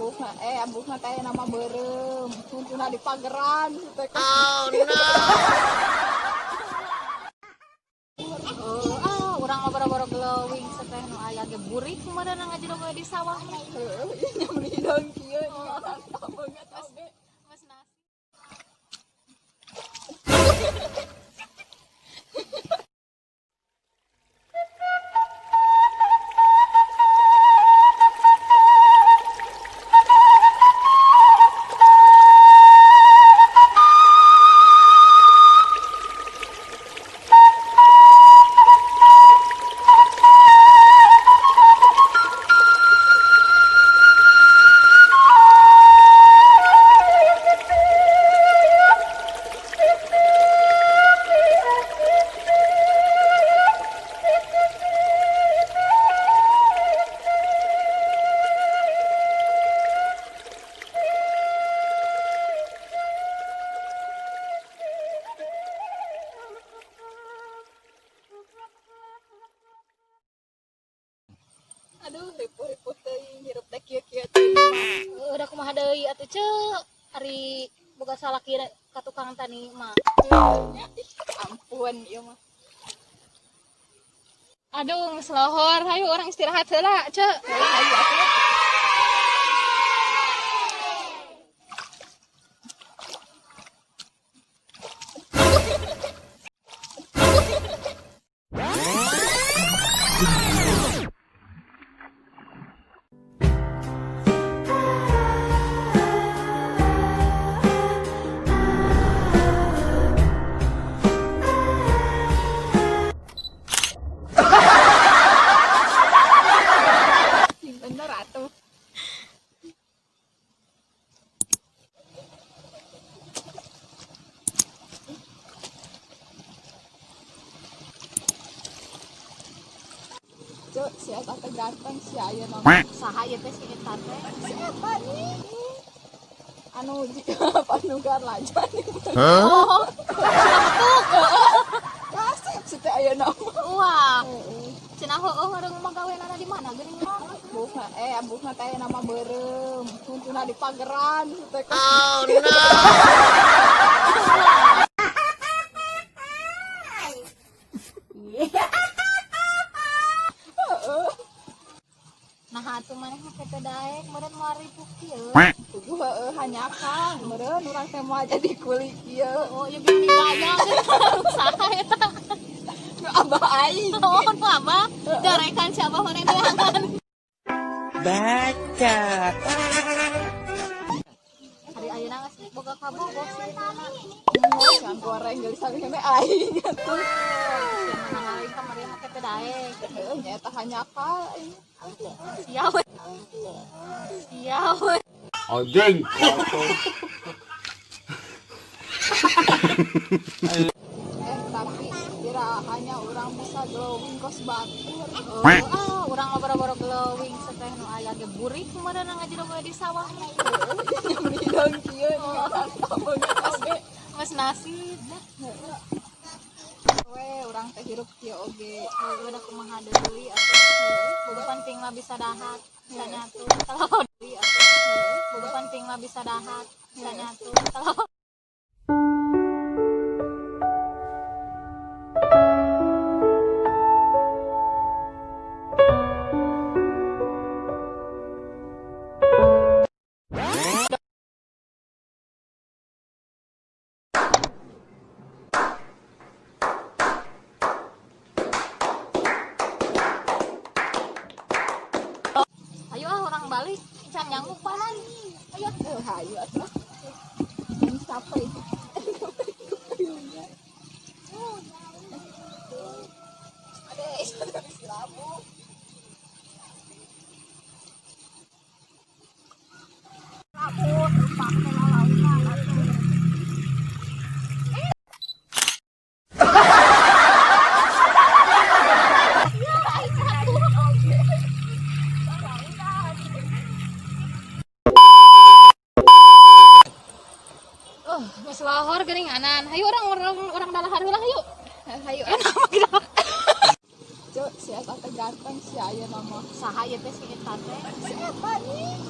Abuhna teh nama beureum, huntuna di pageran teh. Oh no. Oh, ah, urang mah boro-boro glowing seteh nu aya ge burik meureun ngajero di sawah. Heueuh, nyamri daun kieu banget oge. Mas nasi. Aduh, ripuh-ripuh teuing hirup teh kieu-kieu teuing. Udah kumaha deui atuh ceu, ari boga salaki ka tukang tani mah. Ih, ampun ieu mah. Aduh, geus lohor, hayu urang istirahat heula, ceu. Hayu atuh. Sing bener atuh. Cuk, si eta teh ganteng si ayeuna mah. Saha ieu teh si eta teh? Si eta nih. Anu jika panugar lajan. Oh, cenah betuk. Kasep si teh ayeuna mah. Wah, cenah heueuh meureun mah gawenana di mana geuning mah. Abuhna teh nama beureum, huntuna di pageran teh. Oh no. Nah, atuh maneh mah teh daek meureun moal ripuh kieu. Tujuh heueuh hanjakal meureun urang teh moal jadi kuli kieu. Oh, ieu geuning gaya saha eta? Nu abah aing. Oh, nu abah. Darekan si abah maneh neangan. Baca. Hari ayeuna geus boga kabogoh sih eta. Yang goreng geus sami kene aing atuh. Sia mana aing kamari mah teh daek. Heueuh nya eta hanjakal aing. Sia we. Sia we. Anjing kotor. Tapi kira hanya orang bisa glowing kos batur. Oh, ah, urang mah boro-boro glowing seteh nu aya ge burik meureun ngajero di sawah. Nyamri daun kieu banget oge. Mas nasib. We urang teh hirup kieu oge. Heueuh da kumaha deui atuh. Boga penting mah bisa dahar, bisa nyatu. Kalau deui atuh. Boga penting mah bisa dahar, bisa nyatu. Kalau ayo ah orang balik can nyanguk panan. Ayo. Hayu atuh. Ini capek. Ade, si labu. Labu, rupak teh lalaunan atuh. Oh, geus lohor geuninganan. Hayu urang dalahar heula hayu. Hayu Enak mah kita. Cuk, si eta teh ganteng si ayeuna mah. Saha ieu teh si eta teh? Si eta nih.